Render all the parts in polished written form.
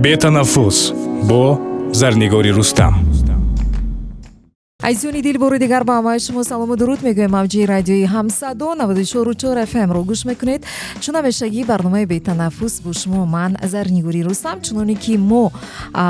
Бетанаффус бо Зарнигори Рустам. Азизони дил, бори дигар ба ҳамаи шумо салому дуруд мегӯем. Мавҷи радиои Ҳамсадо 94,4 ФМ-ро гӯш мекунед. Чун ҳамешагӣ, барномаи «Бетанаффус», бо шумо ман, Зарнигори Рустам. Чуноне ки мо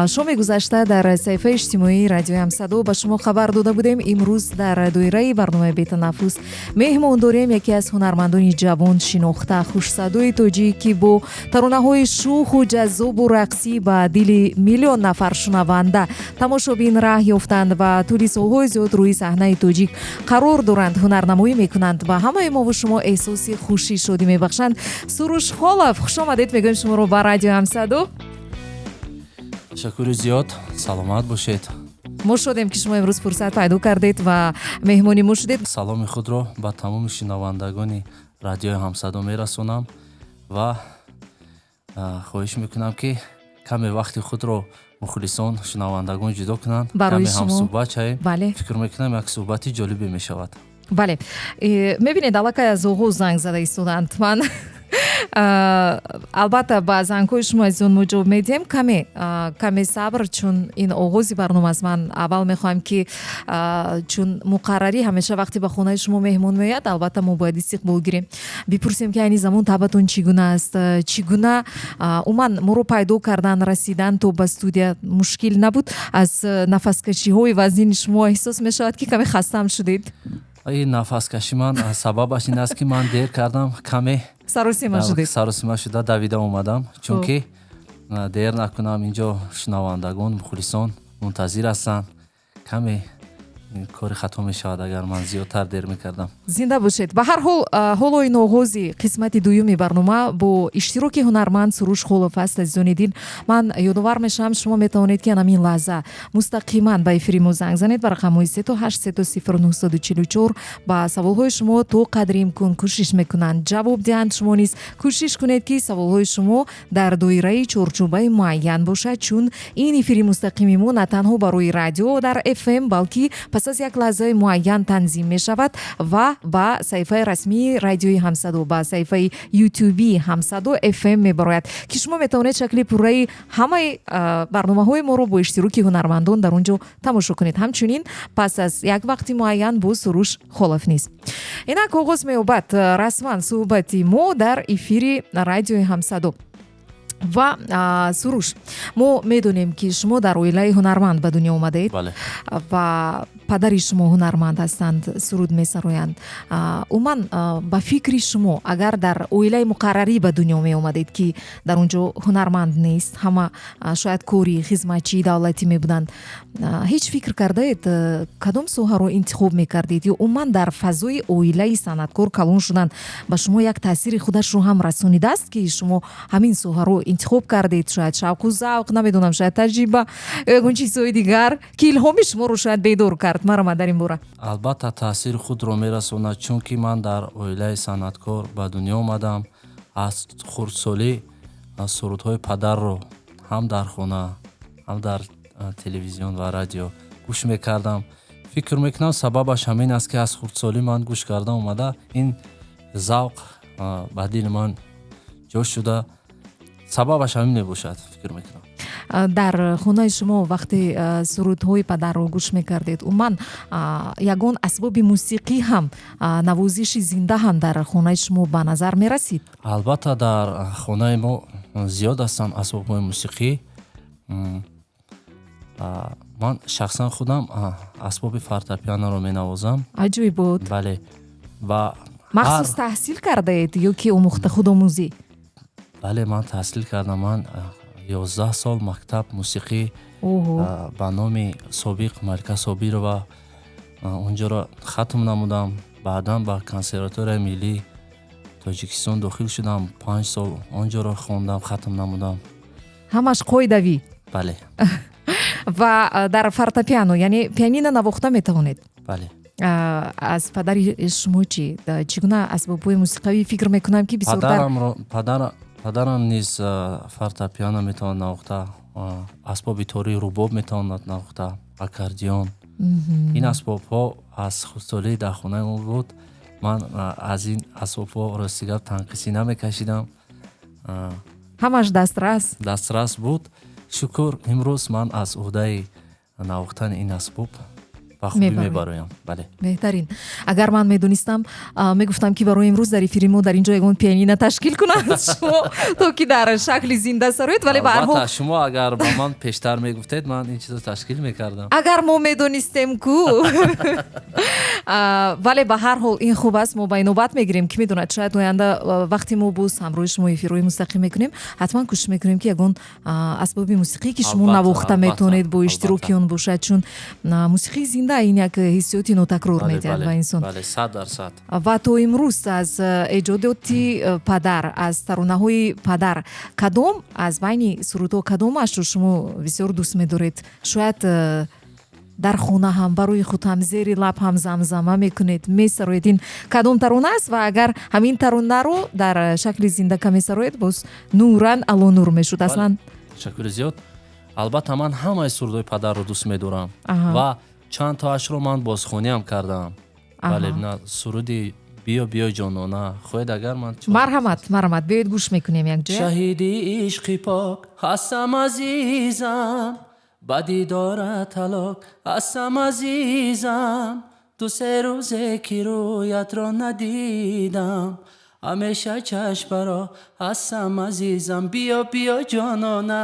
шоми гузашта дар саҳифаи иҷтимоии радиои Ҳамсадо ба шумо хабар дода будем, имрӯз дар доираи барномаи «Бетанаффус» меҳмон дорем яке аз ҳунармандони ҷавон, шинохта, хушсадои тоҷик, ки бо таронаҳои шӯху ҷаззобу рақсӣ ба дили миллион нафар шунаванда, тамошобин раҳ ёфтанд ва тӯли солҳои зиёд рӯи саҳнаи тоҷик қарор доранд, ҳунарнамоӣ мекунанд ва ҳамаи мову шумо эҳсоси хушӣ, шодӣ мебахшанд. Суруш Холов, хушомадед мегӯем шуморо ба радиои Ҳамсадо. Ташаккури зиёд, саломат бошед. Мо шодем, ки шумо имрӯз фурсат пайдо кардед ва меҳмони мо шудед. Саломи худро ба тамоми шунавандагони радиои Ҳамсадо мерасонам ва хоҳиш мекунам, ки каме вақти худро мухлисон, шунавандагон ҷудо кунанд. Барои каме шумо. Ҳамсӯҳбат шавем. Бале. Фикр мекунам, як суҳбати ҷолибе мешавад. Бале, мебинед, аллакай аз оғоз занг зада истоданд. Ман албатта ба зангҳои шумо, азизон, мо ҷавоб медиҳем. Каме сабр, чун ин оғози барнома аст. Ман аввал мехоҳам, ки чун муқаррарӣ, ҳамеша вақте ба хонаи шумо меҳмон меояд, албатта мо бояд истиқбол гирем, бипурсем, ки айни замон табатон чӣ гуна аст, чӣ гуна умуман моро пайдо кардан, расидан то ба студия мушкил набуд? Аз нафаскашиҳои вазнини шумо эҳсос мешавад, ки каме хастаам шудед. Ин нафаскаши ман сабабаш ин аст, ки ман дер кардам каме. Саросима шудед. Саросима шуда, давида омадам, чунки дер накунам. Инҷо шунавандагон, мухлисон мунтазир ҳастанд. Каме кори хато мешавад, агар ман зиёдтар дер мекардам. Зинда бошед. Ба ҳар ҳол, ҳоло ин оғози қисмати дуюми барнома бо иштироки ҳунарманд Суруш Холов аст. Азизони дил, ман ёдовар мешавам, шумо метавонед, ки ҳамин лаҳза мустақиман ба эфири мо занг занед ба рақамҳои 383 0 944. Ба саволҳои шумо то қадри имкон кӯшиш мекунанд ҷавоб диҳанд. Шумо низ кӯшиш кунед, ки саволҳои шумо дар доираи чорчӯбаи муайян бошад, чун ин эфири мустақими мо на танҳо барои радио дар ФМ, балки пас аз як лаҳзаи муайян танзим мешавад ва ба саҳифаи расмии радиои Ҳамсадо, ба саҳифаи ютубии Ҳамсадо ФМ мебарояд, ки шумо метавонед шакли пурраи ҳамаи барномаҳои моро бо иштироки ҳунармандон дар он ҷо тамошо кунед. Ҳамчунин пас аз як вақти муайян бо Суруш Холов низ. Инак оғоз меёбад расман суҳбати мо дар эфири радиои Ҳамсадо. Ва Суруш, мо медонем, ки шумо дар оилаи ҳунарманд ба дунё омадаед ва падари шумо ҳунарманд ҳастанд, суруд месароянд. Умуман, ба фикри шумо, агар дар оилаи муқаррарӣ ба дунё меомадед, ки дар он ҷо ҳунарманд нест, ҳама шояд кори хизматчии давлатӣ мебуданд, ҳеҷ фикр кардаед, кадом соҳаро интихоб мекардед? Ё умуман дар фазои оилаи санъаткор калон шудан ба шумо як таъсири худашро ҳам расонидааст, ки шумо ҳамин соҳаро интихоб кардед? Шояд шавқу завқ, намедонам, шояд таҷриба, ягон чизҳои дигар, ки илҳоми шуморо шояд бедор кард. Марама, дар ин бора. Албатта, таъсири худро мерасонад, чунки ман дар оилаи санъаткор ба дунё омадам. Аз хурдсолӣ сурудҳои падарро ҳам дар хона, ҳам дар телевизион ва радио гӯш мекардам. Фикр мекунам, сабабаш ҳамин аст, ки аз хурдсолӣ ман гӯш карда омада, ин завқ ба дили ман ҷо шуда. Сабабаш ҳамин мебошад, фикр мекунам. Дар хонаи шумо вақте сурудҳои падарро гӯш мекардед, умуман ягон асбоби мусиқӣ ҳам, навозиши зинда ҳам дар хонаи шумо ба назар мерасид? Албатта, дар хонаи мо зиёд ҳастанд асбобҳои мусиқӣ. Ман шахсан худам асбоби фортепианоро менавозам. Аҷоибот! Бале, ва Махсус таҳсил кардаед ё ки омӯхта, худомӯзӣ? Бале, ман таҳсил кардам. Ман 11 сол мактаб мусиқӣ ба номи собиқ Малика Собирова онҷоро хатм намудам. Баъдан ба Консерваторияи миллии Тоҷикистон дохил шудам, 5 сол онҷоро хондам, хатм намудам. Ҳамаш қоидавӣ. Бале. Ва дар фортепиано, яъне пианино навохта метавонед? Бале. Аз падари шумо чӣ, чӣ гуна асбобҳои мусиқавӣ, фикр мекунам, ки бисёртар? Падарам низ фортепиано метавонад навохта, асбоби тори рубоб метавонад навохта, аккордеон. Ин асбобҳо аз хурдсолӣ дар хонаи мо буд. Ман аз ин асбобҳо, рости гап, танқисӣ намекашидам. Ҳамаш дастрас. Дастрас буд. Шукр, имрӯз ман аз уҳдаи навохтани ин асбоб ба хубӣ мебароям. Бале. Беҳтарин. Агар ман медонистам, мегуфтам, ки барои имрӯз дар эфири мо дар ин ҷо ягон пианина ташкил кунанд шумо, то ки дар шакли зинда сароед, вале ба ҳар ҳол. Шумо агар ба ман пештар мегуфтед, ман ин чизро ташкил мекардам. Агар мо медонистем ку. Вале ба ҳар ҳол ин хуб аст, мо ба инобат мегирем. Ки медонад, шояд оянда, вақте мо боз ҳамроҳи шумо эфирҳои мустақим мекунем, ҳатман кӯшиш мекунем, ки ягон асбоби мусиқӣ, ки шумо навохта метавонед, бо иштироки он бошад, чун мусиқии зинда ин як ҳиссиёти нотакрор медиҳад ба инсон. 100%. Ва то имрӯз аз эҷодиёти падар, аз таронаҳои падар, кадом аз байни сурудҳо, кадомашро шумо бисёр дӯст медоред? Шояд дар хона ҳам барои худ ҳам зери лаб ҳам замзама мекунед, месароед. Ин кадом тарона аст? Ва агар ҳамин таронаро дар шакли зинда каме сароед, боз нуран ало нур мешуд аслан. Ташаккури зиёд. Албатта, ман ҳамаи сурудҳои падарро дӯст медорам ва чанд тоашро ман бозхониам кардам. Бале, суруди «Биё, биё, ҷонона» хоҳед, агар ман. Марҳамат, марҳамат, биёед, гӯш мекунем якҷоя. Шаҳиди ишқи пок ҳастам, азизам, ба дидорат ҳалок ҳастам, азизам. Ду се рӯзе ки рӯятро надидам, ҳамеша чашм баро ҳастам, азизам. Биё, биё, ҷонона,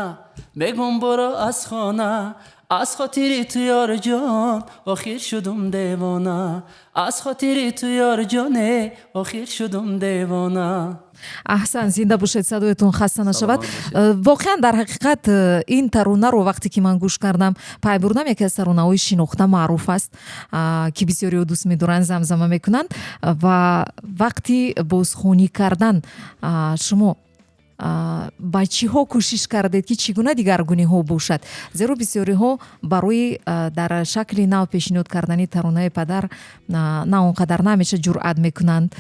мегум буро аз хона. Аз хотири ту, ёрҷон, охир шудум девона. Аз хотири ту, ёрҷоне, охир шудум девона. Аҳсан, зинда бошед, садоятон хаста нашавад. Воқеан, дар ҳақиқат, ин таронаро вақте ки ман гӯш кардам, пай бурдам, яке аз таронаҳои шинохта, маъруф аст, ки бисёриҳо дӯст медоранд, замзама мекунанд. Ва вақти бозхонӣ кардан шумо ба чиҳо кӯшиш кардед, ки чӣ гуна дигаргуниҳо бошад? Зеро бисёриҳо барои дар шакли нав пешниҳод кардани таронаи падар на он қадар на ҳамеша ҷуръат мекунанд,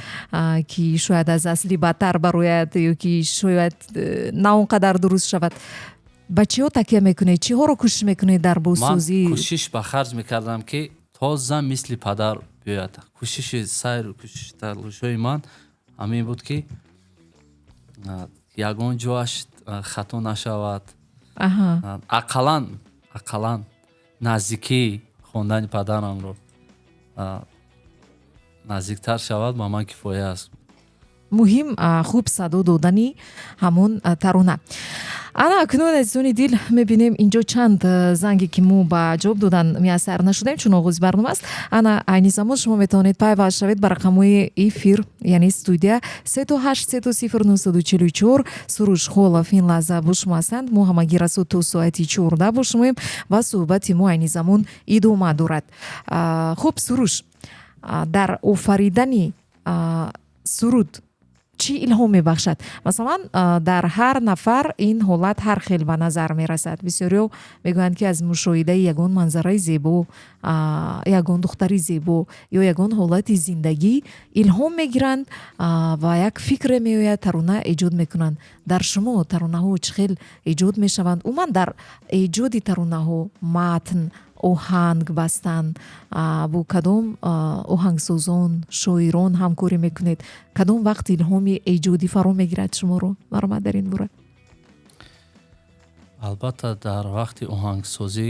ки шояд аз аслӣ бадтар барояд ё ки шояд на он қадар дуруст шавад. Ба чиҳо такя мекунед, чиҳоро кӯшиш мекунед дар бозсозӣ? Ман кӯшиш ба харҷ мекардам, ки тоза мисли падар биёяд. Кӯшиши сайру кӯшиши талошҳои ман ҳамин буд, ки ягон ҷоаш хато нашавад, ақаллан наздикии хондани падарамро наздиктар шавад, ба ман кифоя аст. Муҳим хуб садо додани ҳамон тарона. Ана акнун, азизони дил, мебинем инҷо чанд занге, ки мо ба ҷавоб додан муяссар нашудем, чун оғози барнома аст. Ана айни замон шумо метавонед пайваст шавед ба рақамҳои эфир, яъне студия: 383 0 944. Суруш Холов ин лаҳза бо шумо ҳастанд. Мо ҳамагӣ расо то соати 14 бо шумоем ва суҳбати мо айни замон идома дорад. Хуб, Суруш, дар офаридани суруд чӣ илҳом мебахшад? Масалан, дар ҳар нафар ин ҳолат ҳар хел ба назар мерасад. Бисёриҳо мегӯянд, ки аз мушоҳидаи ягон манзараи зебо, ягон духтари зебо ё ягон ҳолати зиндагӣ илҳом мегиранд ва як фикре меояд, тарона эҷод мекунанд. Дар шумо таронаҳо чӣ хел эҷод мешаванд? Умуман, дар эҷоди таронаҳо матн, оҳанг бастан, бо кадом оҳангсозон, шоирон ҳамкорӣ мекунед? Кадом вақт илҳоми эҷодӣ фаро мегирад шуморо? Марҳамат, дар ин бора. Албатта, дар вақти оҳангсозӣ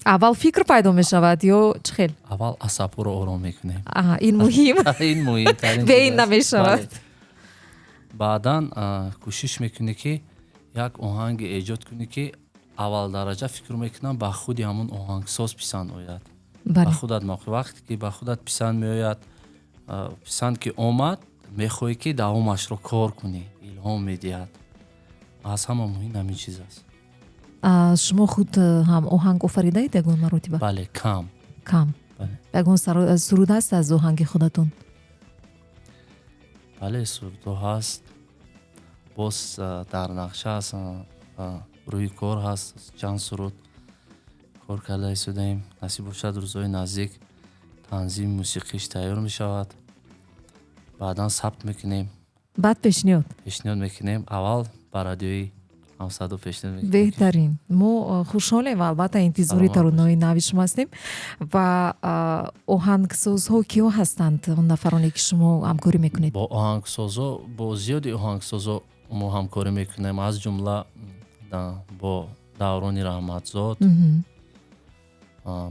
Аввал фикр пайдо мешавад ё чӣ хел? Аввал асабҳоро ором мекунем. Ин муҳим. Ин муҳимтарин. Бе ин намешавад. Баъдан кӯшиш мекунӣ, ки як оҳанге эҷод кунӣ, ки аввал дараҷа фикр мекунам, ба худи ҳамон оҳангсоз писанд ояд, ба худат мавқеъ. Вақте ки ба худат писанд меояд, писанд ки омад, мехоҳӣ, ки давомашро кор кунӣ, илҳом медиҳад. Аз ҳама муҳим ҳамин чиз аст. Шумо худ ҳам оҳанг офаридаед ягон маротиба? Бале, кам. Кам. Ягон суруд ҳаст аз оҳанги худатон? Бале, сурудҳо ҳаст. Боз дар нақша аст, рӯи кор ҳаст. Чанд суруд кор карда истодаем. Насиб бошад, рӯзҳои наздик танзими мусиқиш тайёр мешавад, баъдан сабт мекунем. Баъд пешниҳод. Пешниҳод мекунем, аввал ба радиои Ҳамсадо пешниҳод мекунем. Беҳтарин. Мо хушҳолем ва албатта интизори таронаҳои нави шумо ҳастем. Ва оҳангсозҳо киҳо ҳастанд, он нафароне, ки шумо ҳамкорӣ мекунед? Бо оҳангсозо, бо зиёди оҳангсозо мо ҳамкорӣ мекунем, аз ҷумла бо Даврони Раҳматзод,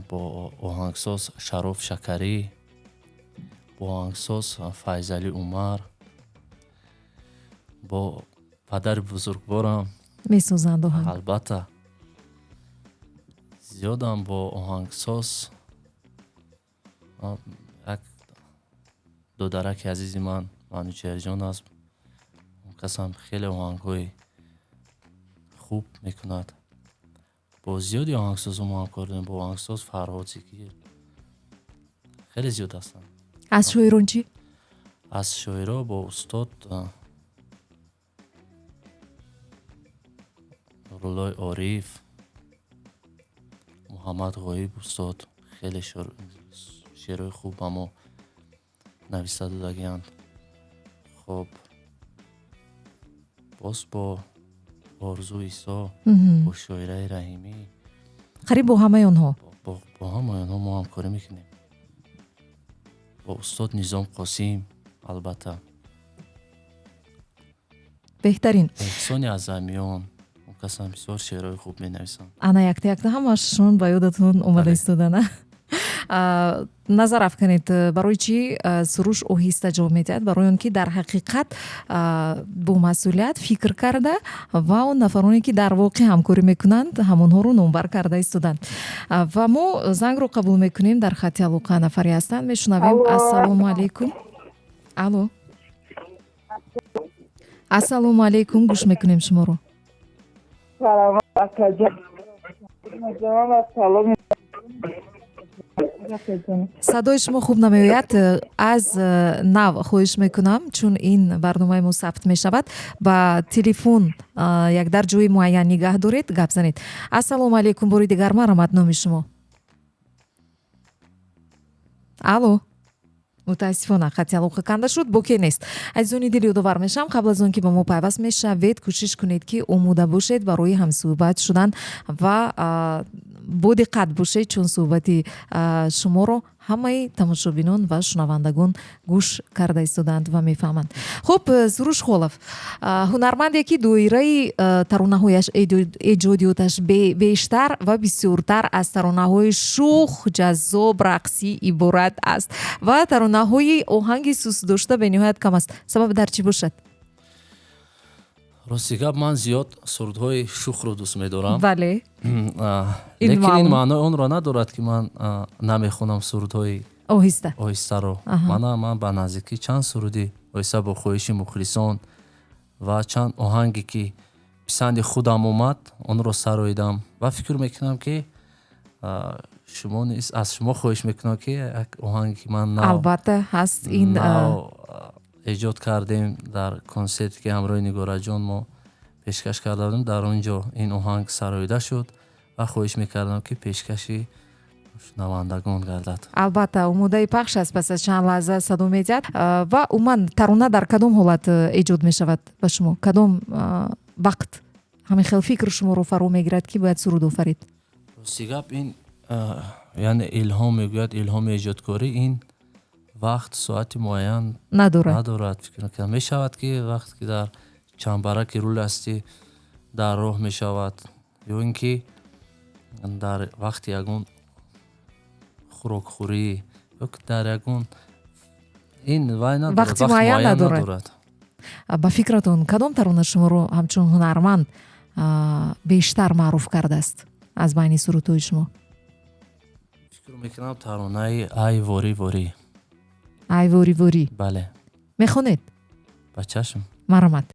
бо оҳангсоз Шароф Шакарӣ, бо оҳангсоз Файзалӣ Умар, бо падари бузургворам. Месозанд оҳанг? Албатта, зиёдам бо оҳангсоз, як додараки азизи ман Манучеҳрҷон аст, он касам хеле оҳангҳои хуб мекунад. Бо зиёди оҳангсозо мо ҳамкор дорем, бо оҳангсоз Фарҳод Зикир, хеле зиёд ҳастанд. Аз шоирон чӣ? Аз шоиро бо устод Нуруллои Ориф, Муҳаммад Ғоиб устод хеле шеърҳои хуб ба мо нависта додагианд. Хоб, боз бо Орзу Исо, бо Шоираи Раҳимӣ. Қариб бо ҳамаи онҳо. Бо ҳамаи онҳо мо ҳамкорӣ мекунем, бо устод Низом Қосим, албатта. Беҳтарин. Эҳсони Азамиён, он касам бисёр шеърҳои хуб менависанд. Ана, якта якта ҳамашон ба ёдатон омада истода. Назар афканед, барои чӣ Суруш оҳиста ҷавоб медиҳад? Барои он ки дар ҳақиқат бо масъулият фикр карда ва он нафароне, ки дар воқеъ ҳамкорӣ мекунанд, ҳамонҳоро номбар карда истоданд. Ва мо зангро қабул мекунем. Дар хатти алоқа нафаре ҳастанд, мешунавем. Ассалому алайкум, алло, ассалому алайкум, гӯш мекунем шуморо. Салом, акаҷон. Салом. Садои шумо хуб намеояд. Аз нав хоҳиш мекунам, чун ин барномаи мо сабт мешавад, ба телефон як дар ҷои муайян нигаҳ доред, гап занед. Ассалому алайкум, бори дигар, марҳамат, номи шумо? Алло, мутаассифона, хатти алоқа канда шуд. Боке нест. Азизони дил, ёдовар мешавам, қабл аз он ки ба мо пайваст мешавед, кӯшиш кунед, ки омода бошед барои ҳамсӯҳбат шудан ва бо диққат бошед, чун суҳбати шуморо ҳамаи тамошобинон ва шунавандагон гӯш карда истодаанд ва мефаҳманд. Хуб, Суруш Холов, ҳунарманде, ки доираи таронаҳояш, эҷодиёташ бештар ва бисёртар аз таронаҳои шух, ҷаззоб, рақсӣ иборат аст ва таронаҳои оҳанги сустдошта бениҳоят кам аст. Сабаб дар чӣ бошад? Рости гап, ман зиёд сурудҳои шухро дӯст медорам. Ин Лекин ин маънои онро надорад, ки ман намехонам сурудҳои оҳиста. оҳистаро. Мана, ман ба наздикӣ чанд суруди оҳиста бо хоҳиши мухлисон ва чанд оҳанге, ки писанди худам омад, онро сароидам ва фикр мекунам, ки шумо низ, аз шумо хоҳиш мекунам, ки як оҳанге, ки ман нав Албатта, ҳаст ин нав эҷод кардем, дар консерте, ки ҳамроҳи Нигораҷон мо пешкаш карда будем, дар он ҷо ин оҳанг сароида шуд ва хоҳиш мекардам, ки пешкаши шунавандагон гардад. Албатта, омодаи пахш аст, пас аз чанд лаҳза садо медиҳад. Ва умуман, тарона дар кадом ҳолат эҷод мешавад ба шумо? Кадом вақт ҳамин хел фикр шуморо фаро мегирад, ки бояд суруд офарид? Рости гап, ин яъне илҳом мегӯяд, илҳоми эҷодкорӣ, ин вақт, соати муайян надорад. Надорад. Фикр мекунам, мешавад, ки вақте ки дар чамбараки рул ҳастӣ, дар роҳ мешавад, ё ин ки дар вақти ягон хӯрокхӯрӣ, ё ки дар ягон ин вай надорад. Вақти муайян надорад. Ба фикратон, кадом тарона шуморо ҳамчун ҳунарманд бештар маъруф кардааст аз байни сурудҳои шумо? Фикр мекунам, таронаи «Ай ворӣ ворӣ». «Ай ворӣ ворӣ». Бале. Мехонед? Ба чашм. Марҳамат.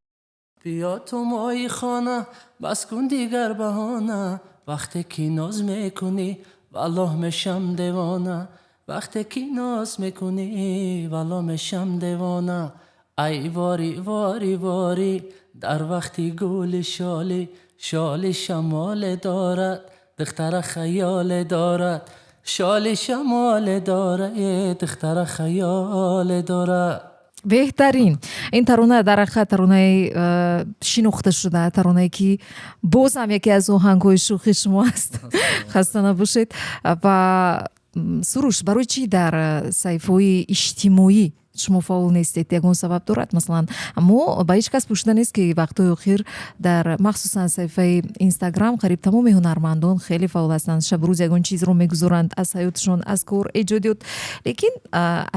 Биё ту мои хона, бас кун дигар баҳона, вақте ки ноз мекунӣ, валлоҳ мешам девона, вақте ки ноз мекунӣ, валлоҳ мешам девона. Ай ворӣ ворӣ ворӣ, дар вақти гули шолӣ, шоли шамоле дорад, духтара хаёле дорад, шоли шамоле дора, э духтара хаёле дорад. Беҳтарин. Ин тарона дар ҳақиқат таронаи шинохта шуда, таронае, ки боз ҳам яке аз оҳангҳои шӯхи шумо аст. Хаста набошед. Ва Суруш, барои чӣ дар саҳифаҳои иҷтимоӣ шумо фаъол нестед? Ягон сабаб дорад? Масалан, мо ба ҳеҷ кас пӯшида нест, ки вақтҳои охир дар, махсусан, саҳифаи Инстаграм қариб тамоми ҳунармандон хеле фаъол ҳастанд, шабрӯз ягон чизро мегузоранд аз ҳаётшон, аз кор, эҷодиёт, лекин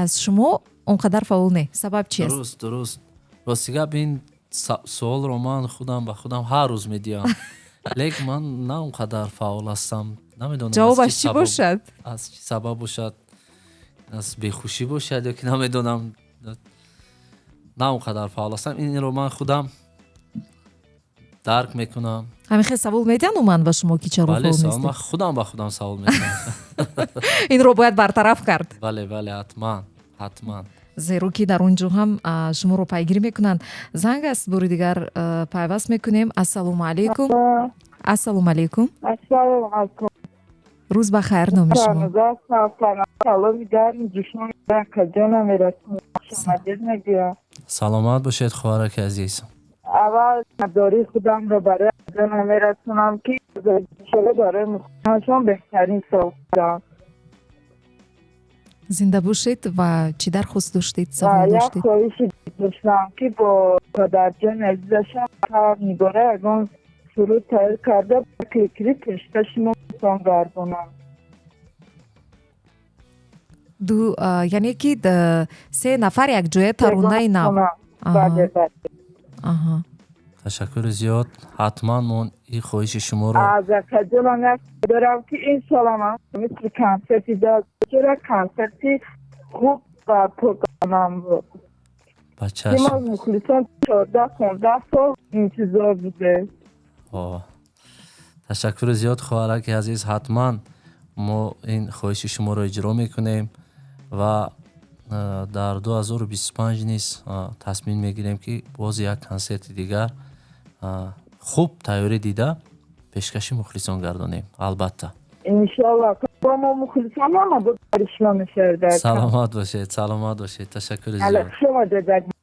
аз шумо он қадар фаъол не. Сабаб чи аст? Дуруст, рости гап, ин суолро ман худам ба худам ҳар рӯз медиҳам, лекин ман на он қадар фаъол ҳастам, намедонам. Ҷавобаш чӣ бошад? Аз чӣ сабаб бошад, аз бехушӣ бошад ё ки намедонам, на он қадар фаъол ҳастам. Инро ман худам дарк мекунам. Ҳамин хел савол медиҳанд умуман ба шумо, ки чаро фаъол нестед? Ман худам ба худам савол медиҳам. Инро бояд бартараф кард. Бале, ҳатман, ҳатман. Зеро ки дар он ҷо ҳам шуморо пайгирӣ мекунанд. Занг аст, бори дигар пайваст мекунем. Ассалому алайкум, ассалому алайкум. Ассалому алайкум. Рӯз ба хайр, номи шумо? Саломи гарми ҷӯшон акаҷонам мерасонам, хушомадед мегӯям. Саломат бошед, хоҳараки азиз. Аввал миннатдории худамро барои акаҷонам мерасонам, ки иншолло барои мухлисонашон беҳтарин сол буданд. Зинда бошед. Ва чӣ дархост доштед, савол як доштед? Хоҳиши доштам, ки бо падарҷони азизашон Нигора ягон суруд тайёр карда, клип пешкаши мо гардонам. Ду, яъне ки се нафар якҷоя таронаи нав? Бале. Ташаккури зиёд, ҳатман мо ин хоҳиши шуморо Аз акаҷонам як дорам, ки ин солам мисли консерти чора консерти хуб ва пуртанам буд, ба ки чашм. Мо мухлисон 14-15 сол интизор будем. Ташаккури зиёд, хоҳараки азиз, ҳатман мо ин хоҳиши шуморо иҷро мекунем ва дар 2025 низ тасмим мегирем, ки боз як консерти дигар хуб тайёрӣ дида пешкаши мухлисон гардонем, албатта. Иншолло, бо мо мухлисон ҳама шумо мешавад. Саломат бошед, саломат бошед, ташаккури зиёд.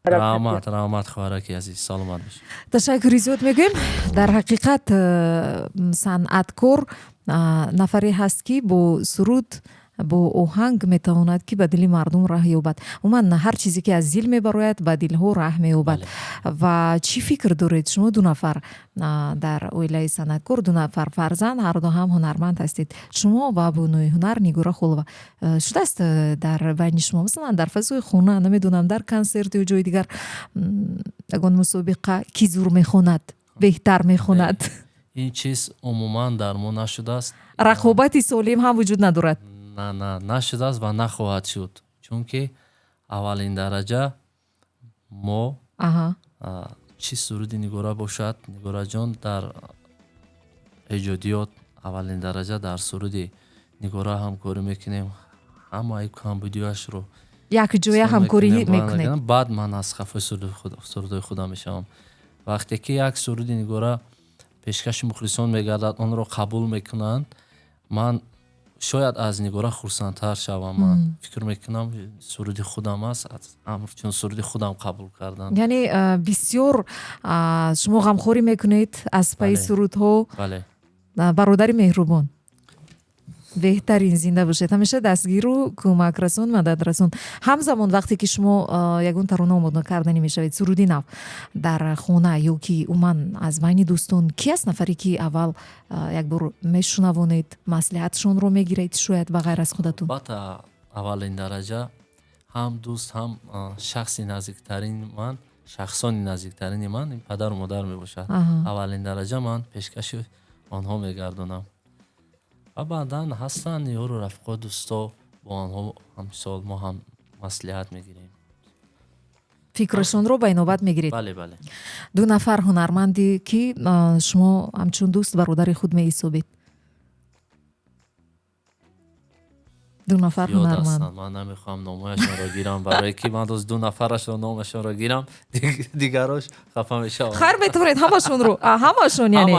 Раҳмат, раҳмат, хоҳараки азиз, саломат бошед. Ташаккури зиёд мегӯем. Дар ҳақиқат, санъаткор нафаре ҳаст, ки бо суруд, бо оҳанг метавонад, ки ба дили мардум раҳ ёбад. Умуман, ҳар чизе ки аз дил мебарояд, ба дилҳо раҳ меёбад. Ва чӣ фикр доред шумо? Ду нафар дар оилаи санъаткор, ду нафар фарзанд, ҳарду ҳам ҳунарманд ҳастед, шумо ва бонуи ҳунар Нигора Холова. Шудааст, дар байни шумо, масалан, дар фазои хона, намедонам, дар консерт ё ҷои дигар, ягон мусобиқа, ки зур мехонад, беҳтар мехонад? Ин чиз умуман дар мо нашудааст. Рақобати солим ҳам вуҷуд надорад? На, на, нашудааст ва нахоҳад шуд, чунки аввалин дараҷа мо чӣ суруди Нигора бошад, Нигораҷон дар эҷодиёт, аввалин дараҷа дар суруди Нигора ҳамкорӣ мекунем, ҳамаи камбудиашро Якҷоя ҳамкорӣ мекунед. Баъд ман аз хафои сурудҳои худам мешавам. Вақте ки як суруди Нигора пешкаши мухлисон мегардад, онро қабул мекунанд, ман шояд аз Нигора хурсандтар шавам. Ман фикр мекунам, суруди худам аст, чун суруди худам қабул кардам. Яъне бисёр шумо ғамхорӣ мекунед аз пайи сурудҳо. Бале. Бародари меҳрубон, беҳтарин, зинда бошед, ҳамеша дастгиру кӯмакрасон, мададрасон. Ҳамзамон, вақте ки шумо ягон тарона омода карданӣ мешавед, суруди нав, дар хона ё ки умуман аз байни дӯстон ки аст нафаре, ки аввал як бор мешунавонед, маслиҳатшонро мегиред, шояд ба ғайр аз худатон? Албатта, аввалин дараҷа ҳам дӯст, ҳам шахси наздиктарини ман, шахсони наздиктарини ман ин падару модар мебошад. Аввалин дараҷа ман пешкаши онҳо мегардонам ва баъдан ҳастанд ёру рафиқо, дӯсто, бо онҳо ҳамсол мо ҳам маслиҳат мегирем. Фикрашонро ба инобат мегиред. Бале. Ду нафар ҳунарманде, ки шумо ҳамчун дӯст, бародари худ меҳисобед, ду нафар Зиёд ҳунарманд. ҳастанд. Ман намехоҳам номҳояшонро гирам, барое ки ман доз ду нафарашро номашонро гирам, дигарош хафа мешаванд. Хайр, метавонед ҳамашонро, ҳамашон яъне.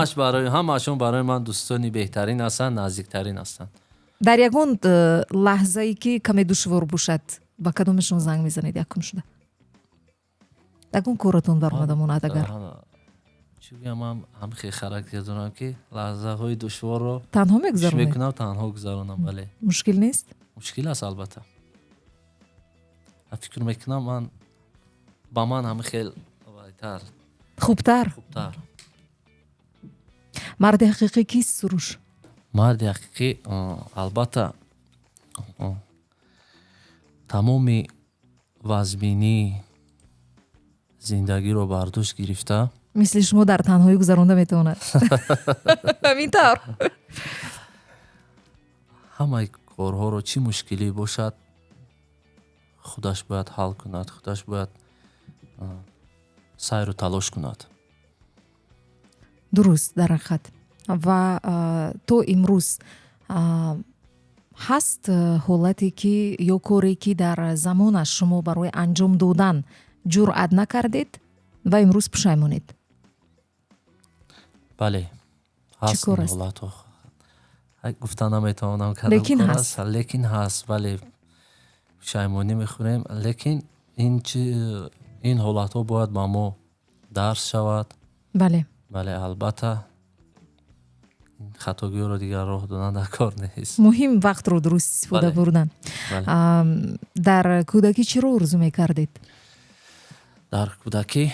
Ҳамашон барои ман дӯстони беҳтарин ҳастанд, наздиктарин ҳастанд. Дар ягон лаҳзае, ки каме душвор бошад, ба кадомешон занг мезанед якум шуда, ягон коратон баромада монад агар? Чӣ гӯям, ман ҳам хел характер дорам, ки лаҳзаҳои душворро Танҳо чӣ мегузаронед? мекунам, танҳо гузаронам, бале. Мушкил нест? Мушкил аст, албатта. Фикр мекунам, ман ба ман ҳама хел вайтар. Хубтар. Хубтар. Марди ҳақиқӣ кист, Суруш? Марди ҳақиқӣ, албатта, тамоми вазминии зиндагиро бар дӯш гирифта, мисли шумо дар танҳоӣ гузаронда метавонад, ҳамин тавр? Ҳамаи корҳоро, чӣ мушкилӣ бошад, худаш бояд ҳал кунад, худаш бояд сайру талош кунад. Дуруст, дар ҳақиқат. Ва то имрӯз ҳаст ҳолате ки ё коре ки дар замонаш шумо барои анҷом додан ҷуръат накардед ва имрӯз пушаймонед? Бале, ҳаст. Кор аст? Ҳолатҳо гуфта наметавонам. Лекин ҳаст. Лекин ҳаст, бале, пушаймонӣ мехӯрем, лекин ин ҳолатҳо бояд ба мо дарс шавад. Бале, албатта, хатогиҳоро дигар роҳ додан дар кор нест. Муҳим вақтро дуруст истифода бурдан. Дар кӯдакӣ чиро орзу мекардед? Дар кӯдакӣ,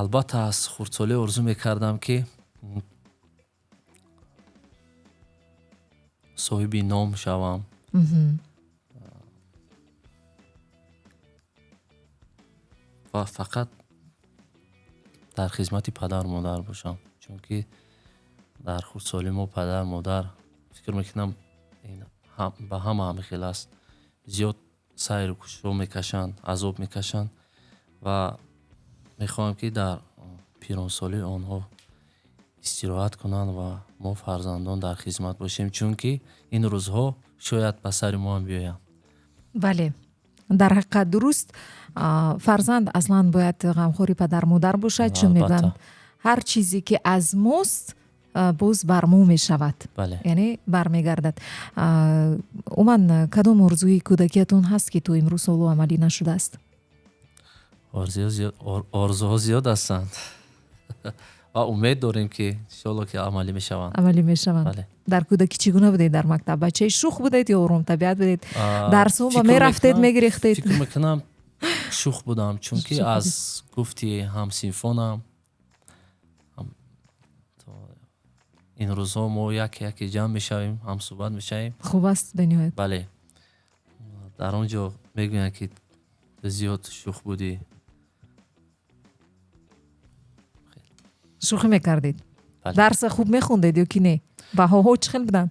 албатта, аз хурдсолӣ орзу мекардам, ки соҳиби ном шавам ва фақат дар хизмати падару модар бошам, чунки дар хурдсолӣ мо падар модар, фикр мекунам, ба ҳама ҳами хел аст, зиёд сайру кушро мекашанд, азоб мекашанд ва мехоҳам, ки дар пиронсолии онҳо истироҳат кунанд ва мо фарзандон дар хизмат бошем, чунки ин рӯзҳо шояд ба сари мо ҳам биёянд. Бале, дар ҳақиқат дуруст. Фарзанд аслан бояд ғамхори падар модар бошад, чун мегӯянд, ҳар чизе ки аз мост, боз бар мо мешавад, яъне бармегардад. Умуман, кадом орзуи кӯдакиятон ҳаст, ки то имрӯз ҳоло амалӣ нашудааст? Орзуҳо зиёд ҳастанд ва умед дорем, ки иншоалло, ки амалӣ мешаванд. Амалӣ мешаванд. Дар кӯдакӣ чӣ гуна будед дар мактаб? Бачаи шух будед ё оромтабиат будед? Дарсҳо ба мерафтед, мегирехтед? Фикр мекунам, шух будам, чунки аз гуфти ҳамсинфонам ин рӯзҳо мо яке яке ҷамъ мешавем, ҳамсӯҳбат мешавем. Хуб аст бениҳоят. Бале, дар он ҷо мегӯянд, ки зиёд шух будӣ. Шӯхӣ мекардед? Дарса хуб мехондед ё ки не? Баҳоҳо чӣ хел буданд?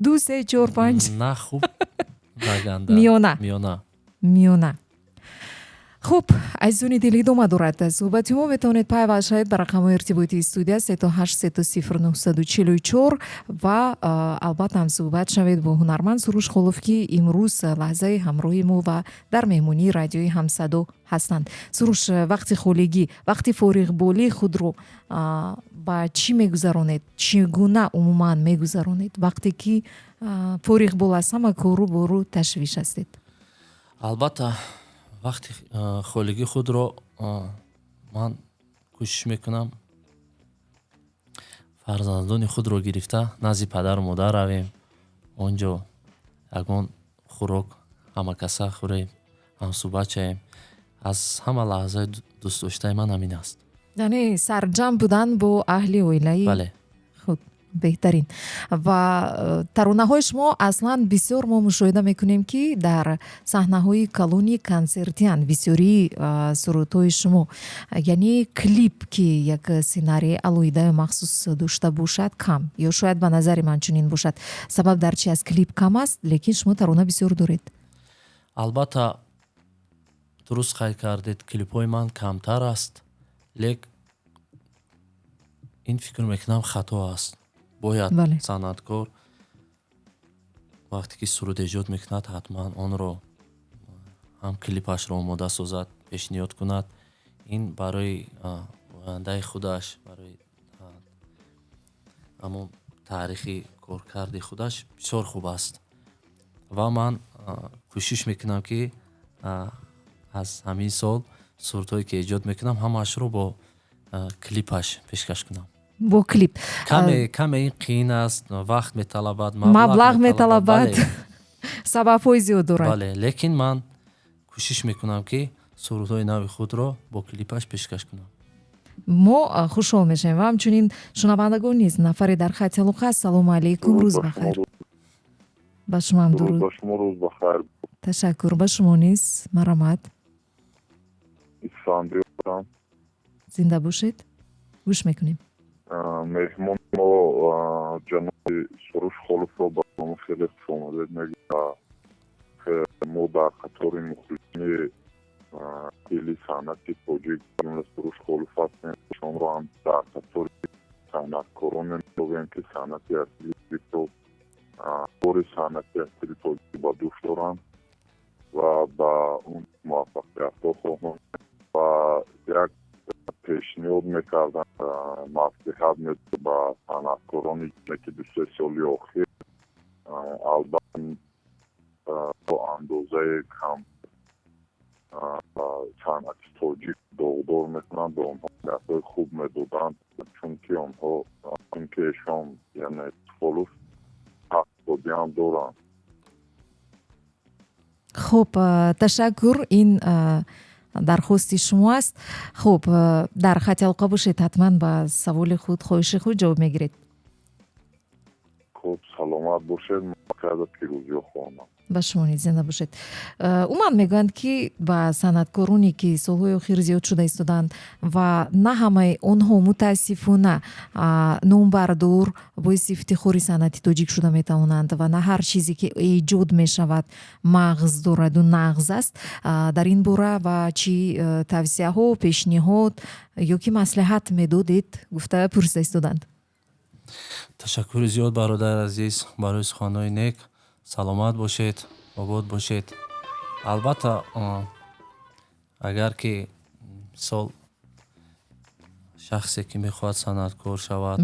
Ду, се, чор, панҷ? На хуб, на ганда. Миёна. Миёна. Миёна. Хуб, азизони дил, идома дорад суҳбати мо. Метавонед пайваст шавед ба рақамҳои иртиботии студия 383 0944 ва албатта ҳамсуҳбат шавед бо ҳунарманд Суруш Холов, ки имрӯз лаҳзаи ҳамроҳи мо ва дар меҳмонии радиои Ҳамсадо ҳастанд. Суруш, вақти холигӣ, вақти фориғболии худро ба чӣ мегузаронед, чӣ гуна умуман мегузаронед, вақте ки фориғбол аз ҳама кору бору ташвиш ҳастед? Албатта, вақти холигии худро ман кӯшиш мекунам фарзандони худро гирифта назди падару модар равем, он ҷо ягон хӯрок ҳамакаса хӯрем, ҳамсӯҳбат шавем. Аз ҳама лаҳзаи дӯстдоштаи ман ҳамин аст. Яъне сарҷамъ будан бо аҳли оилаи худ беҳтарин. Ва таронаҳои шумо аслан бисёр мо мушоҳида мекунем, ки дар саҳнаҳои калони консертиянд бисёрии сурудҳои шумо, яъне клип, ки як сценарии алоҳидаю махсус дошта бошад, кам, ё шояд ба назари ман чунин бошад. Сабаб дар чи аст? Клип кам аст, лекин шумо тарона бисёр доред. Албатта, дуруст қайд кардед, клипҳои ман камтар аст, лек ин, фикр мекунам, хато аст. Бояд санъаткор вақте ки суруд эҷод мекунад, ҳатман онро ҳам клипашро омода созад, пешниҳод кунад. Ин барои ояндаи худаш, барои ҳамон таърихи коркарди худаш бисёр хуб аст. Ва ман кӯшиш мекунам, ки аз ҳамин сол сурудҳое ки эҷод мекунам, ҳамаашро бо клипаш пешкаш кунам. Бо клип. Каме ин қиин аст, вақт металабад. Маблағ металабад, сабабҳои зиёд дорад. Бале, лекин ман кӯшиш мекунам, ки сурудҳои нави худро бо клипаш пешкаш кунам. Мо хушҳол мешавем ва ҳамчунин шунавандагон низ. Нафаре дар хати алоқа. Ассалому алайкум, рӯз бахайр. Ба шумоам дуруд. Ба шумо рӯз бахайр. Ташаккур, ба шумо низ, марҳамат. Исфандиёрам. Зинда бошед, гӯш мекунем. Меҳмони мо ҷаноби Суруш Холовро ба шумо хеле хушомадед мегӯям. Мо дар қатори мухлисини дили санъати тоҷик, ҷумла Суруш Холов ҳастем. Шонро ҳам дар қатори санъаткороне мебинем, ки санъати асилиро, бори санъати асили тоҷик ба дӯш доранд ва ба он муваффақиятҳо хоҳанд. Ва як пешниҳод мекардам, маслиҳат медодам ба санъаткорони, ки 2-се соли охир албатта то андозаи кам санъати тоҷик доғдор мекунанд, ба онҳо маслиҳатҳои хуб медоданд, чунки онҳо, чунки эшон, яъне Холов, ҳақдодиам доранд. Хуб, ташаккур, ин дархости шумо аст. Хуб, дар хати алоқа бошед, ҳатман ба саволи худ, хоҳиши худ ҷавоб мегиред. Хуб, саломат бошед, муваффақият, пирӯзиё хоҳонам. Ба шумо низ, зинда бошед. Умуман мегӯянд, ки ба санъаткороне, ки солҳои охир зиёд шуда истодаанд ва на ҳамаи онҳо, мутаассифона, номбардор, боиси ифтихори санъати тоҷик шуда метавонанд ва на ҳар чизе, ки эҷод мешавад, мағз дораду нағз аст. Дар ин бора ва чӣ тавсияҳо, пешниҳод ё ки маслиҳат медодед, гуфта пурсида истоданд. Ташаккури зиёд, бародари азиз, барои суханҳои нек. Саломат бошед, обод бошед. Албатта, агар ки мисол шахсе, ки мехоҳад санъаткор шавад,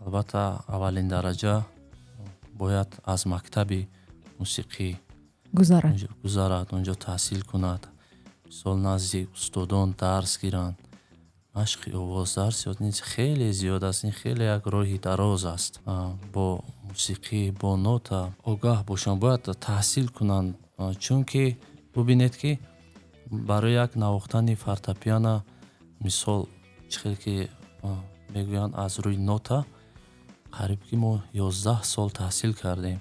албатта, аввалин дараҷа бояд аз мактаби мусиқӣ гузарад. Гузарад, онҷо таҳсил кунад, мисол назди устодон дарс гиранд. Машқи овоз, дарс ёд низ хеле зиёд аст. Ин хеле як роҳи дароз аст. Бо мусиқӣ, бо нота огаҳ бошанд, бояд таҳсил кунанд, чунки бубинед, ки барои як навохтани фортепиано, мисол, чӣ хел ки мегӯянд, аз рӯи нота қариб ки мо 11 сол таҳсил кардем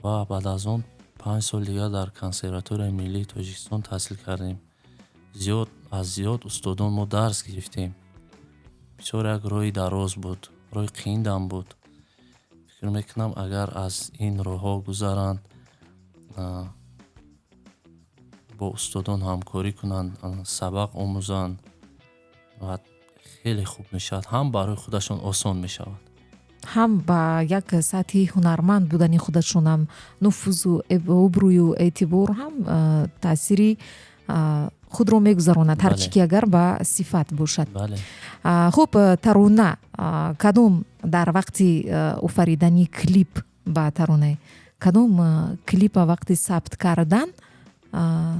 ва баъд аз он 5 соли дигар дар Консерваторияи миллии Тоҷикистон таҳсил кардем. Зиёд аз зиёд устодон мо дарс гирифтем. Бисёр як роҳи дароз буд, роҳи қииндам буд. Фикр мекунам, агар аз ин роҳҳо гузаранд, бо устодон ҳамкорӣ кунанд, сабақ омӯзанд ва хеле хуб мешавад, ҳам барои худашон осон мешавад. Ҳам ба як сатҳи ҳунарманд будани худашонам нуфузу обрӯю эътибор ҳам таъсири худро мегузаронад, ҳарчи ки агар ба сифат бошад. Хуб, тарона кадом дар вақти офаридани клип ба таронаи кадом клипа вақти сабт кардан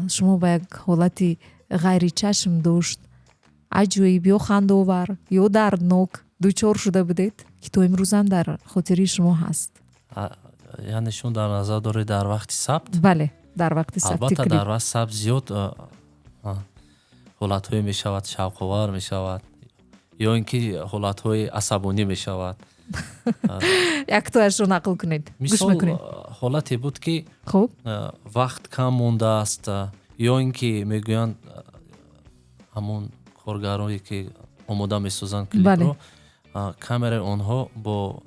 шумо ба як ҳолати ғайричашм дошт, аҷоиб ё хандовар ё дарднок дучор шуда будед, ки то имрӯзам дар хотири шумо ҳаст? Яъне шумо дар назар доред дар вақти сабт? Бале, дар вақти сабти Албатта, клип. дар вақти сабт зиёд ҳолатҳое мешавад, шавқовар мешавад ё ин ки ҳолатҳои асабонӣ мешавад. Яктояшро нақл кунед, гӯш Мисол, мекунем. ҳолате буд, ки вақт кам мондааст ё ин ки мегӯянд ҳамон коргарое, ки омода месозанд клипро, камераи онҳо бо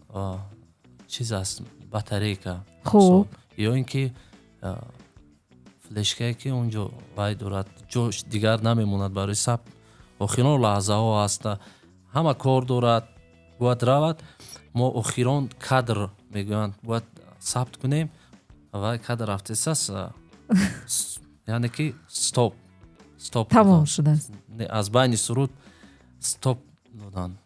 чиз аст, батарейка ё ин ки флешкае, ки онҷо вай дорад, ҷо дигар намемонад барои сабт. Охирон лаҳзаҳо аст, ҳама кор дорад, бояд равад. Мо охирон кадр мегӯянд, бояд сабт кунем ва кадр рафтесас, яъне ки стоп, стоп. Тамом шудааст. Не, аз байни суруд стоп доданд,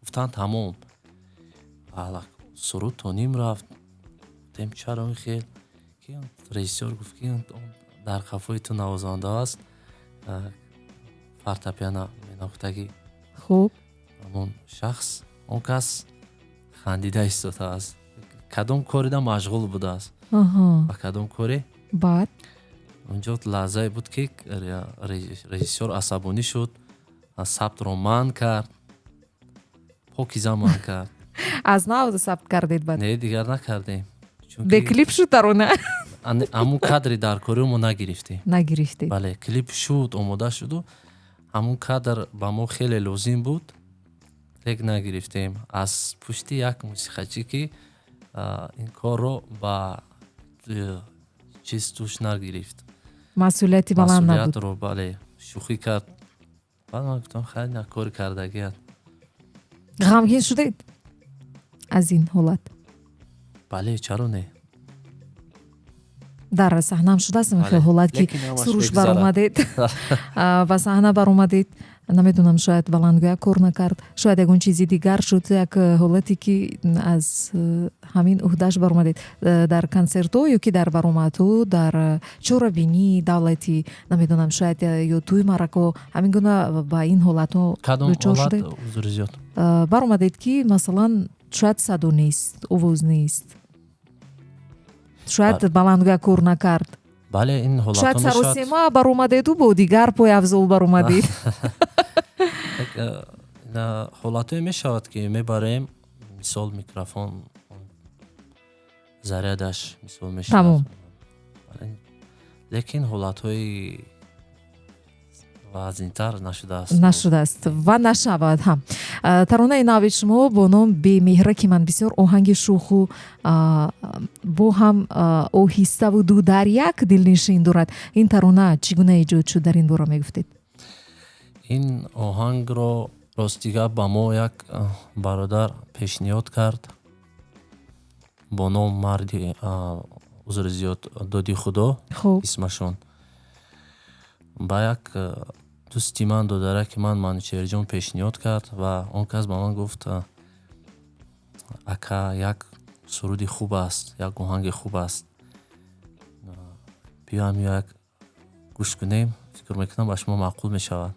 гуфтанд тамом. Алак суруд то ним рафт. Гуфтем, чаро ин хел? Ки режиссёр гуфт, ки дар қафои ту навозанда аст. Фортепиано менавохтагӣ. Хуб. Ҳамон шахс, он кас хандида истодааст, кадом корида машғул будааст, ба кадом коре. Баъд? Онҷо лаҳзае буд, ки режиссёр асабонӣ шуд, сабтро манъ кард, покиза манъ кард. Аз нав сабт кардед баъд? Не, дигар накардем. Бе клип шуд тарона? Ҳамун кадри даркориро мо нагирифтем. Нагирифтед. Бале, клип шуд, омода шуду, ҳамун кадр ба мо хеле лозим буд, лек нагирифтем аз пушти як мусиқачӣ, ки ин корро ба э, чиз туш нагирифт. Масъулияти баланд набуд. Масъулиятро, бале, шӯхӣ кард. Баъд ман гуфтам: «Хайр, на кори кардагият». Ғамгин шудед аз ин ҳолат? Бале, чаро не? Дар саҳнаам шудааст хел ҳолат, ки Суруш баромадед, ба саҳна баромадед, намедонам, шояд баландгӯяк кор накард, шояд ягон чизи дигар шуд, як ҳолате, ки аз ҳамин уҳдаш баромадед дар консертҳо ё ки дар баромадҳо, дар чорабинии давлатӣ, намедонам, шояд ё тӯи маърако, ҳамин гуна ба ин ҳолатҳо дучор шудед? Баромадед, ки масалан, шояд садо нест, овоз нест, шояд баландгӯяк кор накард. Бале, ин ҳолатҳо. Шояд саросема баромадеду бо дигар пойафзол баромадед. Ҳолатҳое мешавад, ки мебарем, мисол, микрофон зарядаш, мисол, мешавад, лекин ҳолатҳои вазнинтар нашудааст. Нашудааст ва нашавад ҳам. Таронаи нави шумо бо ном «Бемеҳра», ки ман бисёр оҳанги шӯху бо ҳам оҳиставу ду дар як дилнишин дорад. Ин тарона чӣ гуна эҷод шуд, дар ин бора мегуфтед? Ин оҳангро, рости гап, ба мо як бародар пешниҳод кард бо ном марди, узри зиёд, Доди Худо исмашон. Ба як дӯсти ман, додараки ман Манучеҳрҷон пешниҳод кард ва он кас ба ман гуфт: «Ака, як суруди хуб аст, як оҳанги хуб аст, биёам як гӯш кунем, фикр мекунам, ба шумо маъқул мешавад».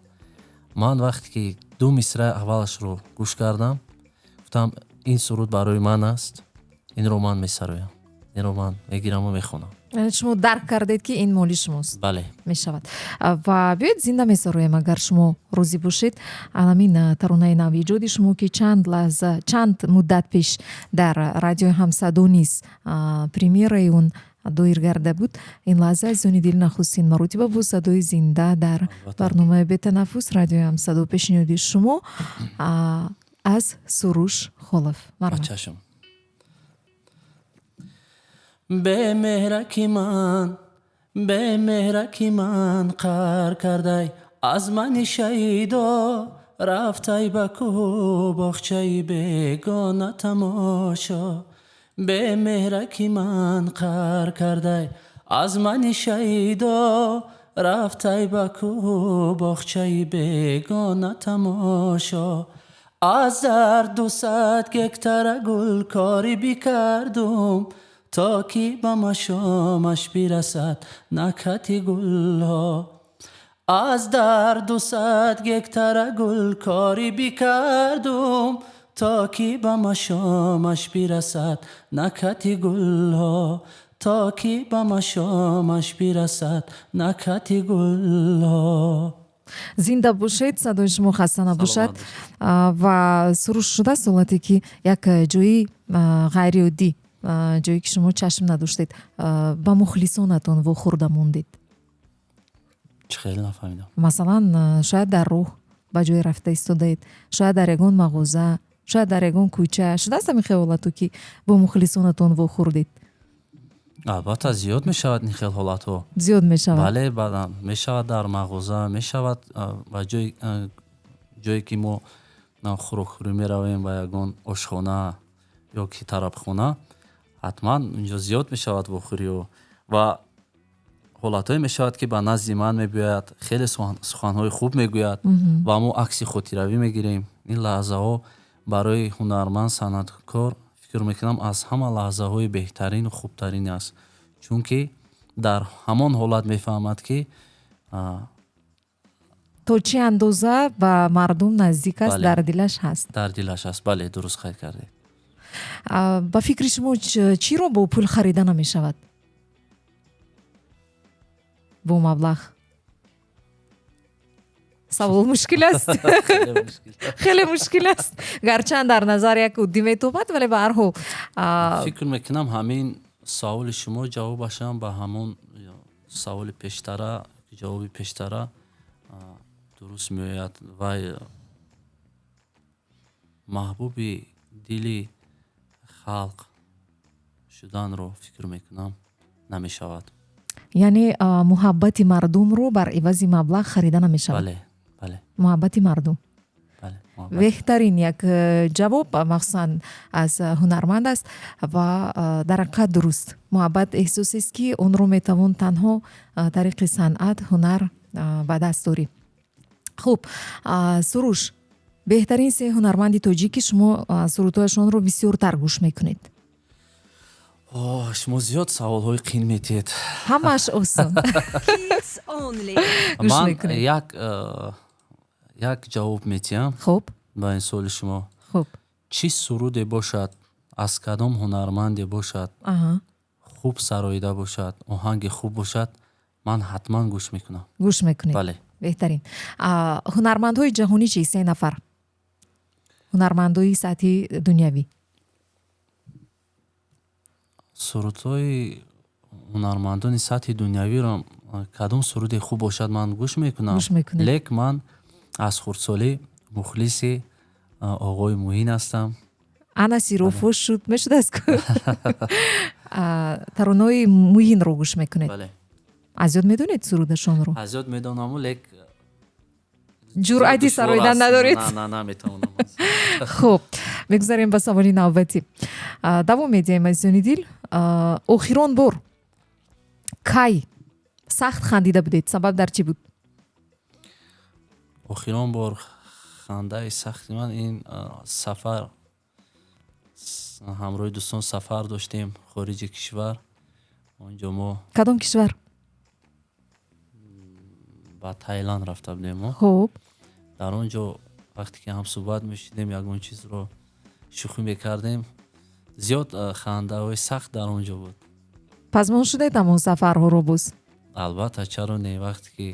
Ман вақте ки ду мисраи аввалашро гӯш кардам, гуфтам: «Ин суруд барои ман аст, инро ман месароям, инро ман мегираму мехонам». Шумо дарк кардед, ки ин моли шумост. Бале. Мешавад. Ва биёед, зинда месароем, агар шумо розӣ бошед, ҳамин таронаи нави эҷоди шумо, ки чанд лаҳза, чанд муддат пеш дар Радиои Ҳамсадо низ премьераи он доир гарда буд. Ин лаҳза, азизони дил, нахустин маротиба бо садои зинда дар барномаи «Бетанаффус», Радиои Ҳамсадо, пешниҳоди шумо аз Суруш Холов. Чашм. Бемеҳраки ман, бемеҳраки ман, қаҳр кардай, аз мани шайдо рафтай ба кӯҳу боғчаи бегона тамошо. Бемеҳраки ман, қаҳр кардай, аз мани шайдо рафтай ба кӯҳу боғчаи бегона тамошо. Аз дар 200 гектара гулкорӣ бикардум, то ки ба машомаш бирасад накҳати гулҳо. Аз дар 200 гектара гулкорӣ бикардум, то ки ба машомаш бирасад накҳати гулҳо, то ки ба машомаш бирасад накҳати гулҳо. Зинда бошед, садои шумо хаста набошад. Ва Суруш, шудааст ҳолате, ки як ҷои ғайриоддӣ, ҷое ки шумо чашм надоштед, ба мухлисонатон вохӯрда мондед? Чӣ хеле, нафаҳмидам. Масалан, шояд дар роҳ ба ҷое рафта истодаед, шояд дар ягон мағоза, шояд дар ягон кӯча. Шудааст ҳамин хел ҳолату, ки бо мухлисонатон вохӯрдед? Албатта, зиёд мешавад ин хел ҳолатҳо. Зиёд мешавад? Бале, мешавад, дар мағоза мешавад, ба ҷое ки мо хӯрокхӯрӣ меравем, ба ягон ошхона ё ки тарабхона, ҳатман инҷо зиёд мешавад вохӯриҳо. Ва ҳолатҳое мешавад, ки ба назди ман мебиёяд, хеле суханҳои хуб мегӯяд ва мо акси хотиравӣ мегирем. Ин лаҳзаҳо барои ҳунарманд, санъаткор, фикр мекунам, аз ҳама лаҳзаҳои беҳтарину хубтарин аст, чунки дар ҳамон ҳолат мефаҳмад, ки То То чӣ андоза ба мардум наздик аст, дар дилаш ҳаст. Дар дилаш аст, бале, дуруст қайд кардед. Ба фикри шумо, чиро бо пул харида намешавад, бо маблағ? Савол мушкил аст, хеле мушкил аст, гарчанд дар назар як оддӣ метобад, вале ба ҳар ҳол. Фикр мекунам, ҳамин саволи шумо ҷавобашам ба ҳамон саволи пештара, ҷавоби пештара дуруст меояд. Вай маҳбуби дили халқ шуданро, фикр мекунам, намешавад. Яъне муҳаббати мардумро бар ивази маблағ харида намешавад. Бале, бале. Муҳаббати мардум. Беҳтарин як ҷавоб, махсусан аз ҳунарманд аст ва дар ҳақиқат дуруст. Муҳаббат эҳсосест, ки онро метавон танҳо тариқи санъат, ҳунар ба даст орӣ. Хуб, Суруш, беҳтарин се ҳунарманди тоҷик, ки шумо сурудҳояшонро бисёртар гӯш мекунед? Шумо зиёд саволҳои қин метиҳед. Ҳамааш осон. Ман як ҷавоб метиҳам ба ин суоли шумо. Чӣ суруде бошад, аз кадом ҳунарманде бошад, хуб сароида бошад, оҳанги хуб бошад, ман ҳатман гӯш мекунам. Гӯш мекунед. Бале. Беҳтарин. Ҳунармандҳои ҷаҳонӣ чи? Се нафар ҳунармандҳои сатҳи дунявӣ. Сурудҳои ҳунармандони сатҳи дунявиро, кадом суруде хуб бошад, ман гӯш мекунам. Лек ман аз хурдсолӣ мухлиси оғои Муин ҳастам. Ана, сирофош шуд, мешудааст. Таронаҳои Муинро гӯш мекунед? Бале. Аз ёд медонед сурудашонро? Аз ёд медонаму, лек ҷуръати сароидан надоред. Наметавонам. Хуб, мегузарем ба саволи навбатӣ, давом медиҳем. Азизони дил, охирон бор кай сахт хандида будед, сабаб дар чӣ буд? Охирон бор хандаи сахти ман ин сафар, ҳамроҳи дӯстон сафар доштем хориҷи кишвар, он ҷо мо Кадом кишвар? Ба Таиланд рафта будем мо. Дар он ҷо вақте ки ҳамсӯҳбат мешудем, ягон чизро шӯхӣ мекардем, зиёд хандаҳои сахт дар он ҷо буд. Пазмон шудед ҳамон сафарҳоро боз? Албатта, чаро не? Вақте ки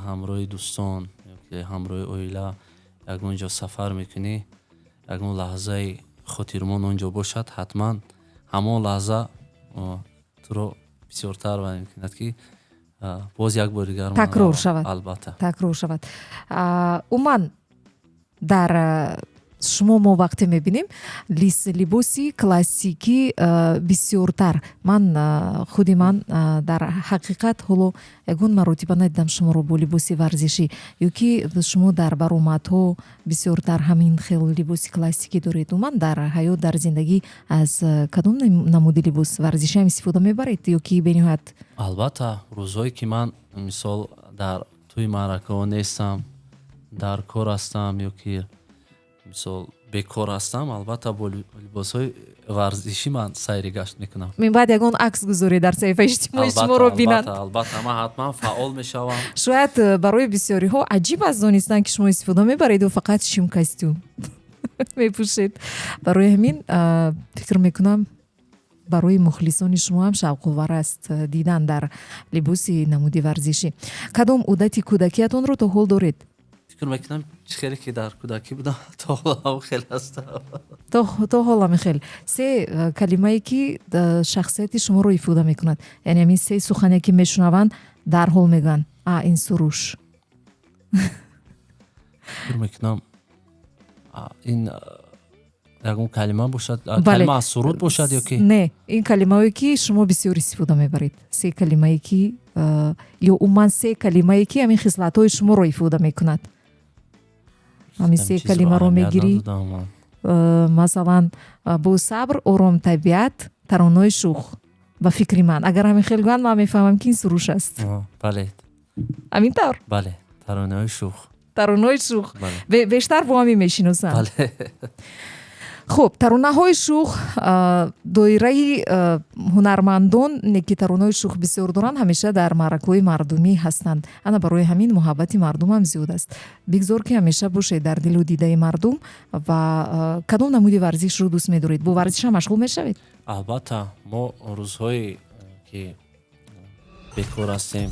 ҳамроҳи дӯстон ёки ҳамроҳи оила ягон ҷо сафар мекунӣ, ягон лаҳзаи хотирмон он ҷо бошад, ҳатман ҳамон лаҳза туро бисёртар мекунад, ки боз як бори дигар такрор шавад. Албатта. Такрор шавад. Умуман, дар шумо мо вақте мебинем либоси классикӣ бисёртар. Ман худи ман дар ҳақиқат ҳоло ягон маротиба надидам шуморо бо либоси варзишӣ. Ё ки шумо дар баромадҳо бисёртар ҳамин хел либоси классикӣ доред? Умуман, дар ҳаёт, дар зиндагӣ аз кадом намуди либос варзишӣ ҳам истифода мебаред ё ки бениҳоят? Албатта, рӯзҳое ки ман, мисол, дар тӯи маъракаҳо нестам, дар кор ҳастам ё ки, мисол, бекор ҳастам, албатта, бо либосҳои варзишӣ ман сайри гашт мекунам. Минбаъд ягон акс гузоред дар саҳифаи иҷтимоӣ, шуморо бинанд. Албатта, ман ҳатман фаъол мешавам. Шояд барои бисёриҳо аҷиб аст донистан, ки шумо истифода мебареду фақат шим-костюм мепӯшед. Барои ҳамин фикр мекунам, барои мухлисони шумо ҳам шавқовар аст дидан дар либоси намуди варзишӣ. Кадом одати кӯдакиятонро то ҳол доред? Фикр мекунам, чӣ хеле ки дар кӯдакӣ будам, то ҳол хел ҳастам. То ҳол ҳамин хел. Се калимае, ки шахсияти шуморо ифода мекунад, яъне ҳамин се сухане, ки мешунаванд, дарҳол мегӯянд: «А, ин Суруш». Фикр мекунам, ин ягон калима бошад, калима аз суруд бошад ё ки? Не, ин калимаое, ки шумо бисёр истифода мебаред, се калимае, ки ё умуман се калимае, ки ҳамин хислатҳои шуморо ифода мекунад. Ҳамин се калимаро мегирӣ, масалан, бо сабр, оромтабиат, таронаи шух. Ба фикри ман, агар ҳамин хел гӯянд, ман мефаҳмам, ки ин Суруш аст. Бале. Ҳамин тавр. Бале, таронаҳои шух. Таронаҳои шух, бештар бо ҳамин мешиносанд. Бале. Хуб, таронаҳои шух, доираи ҳунармандон, ки таронаҳои шух бисёр доранд, ҳамеша дар маъракаҳои мардумӣ ҳастанд. Ана барои ҳамин муҳаббати мардумам зиёд аст. Бигзор, ки ҳамеша бошед дар дилу дидаи мардум. Ва кадом намуди варзишро дӯст медоред? Бо варзишам машғул мешавед? Албатта, мо рӯзҳое, ки бекор ҳастем,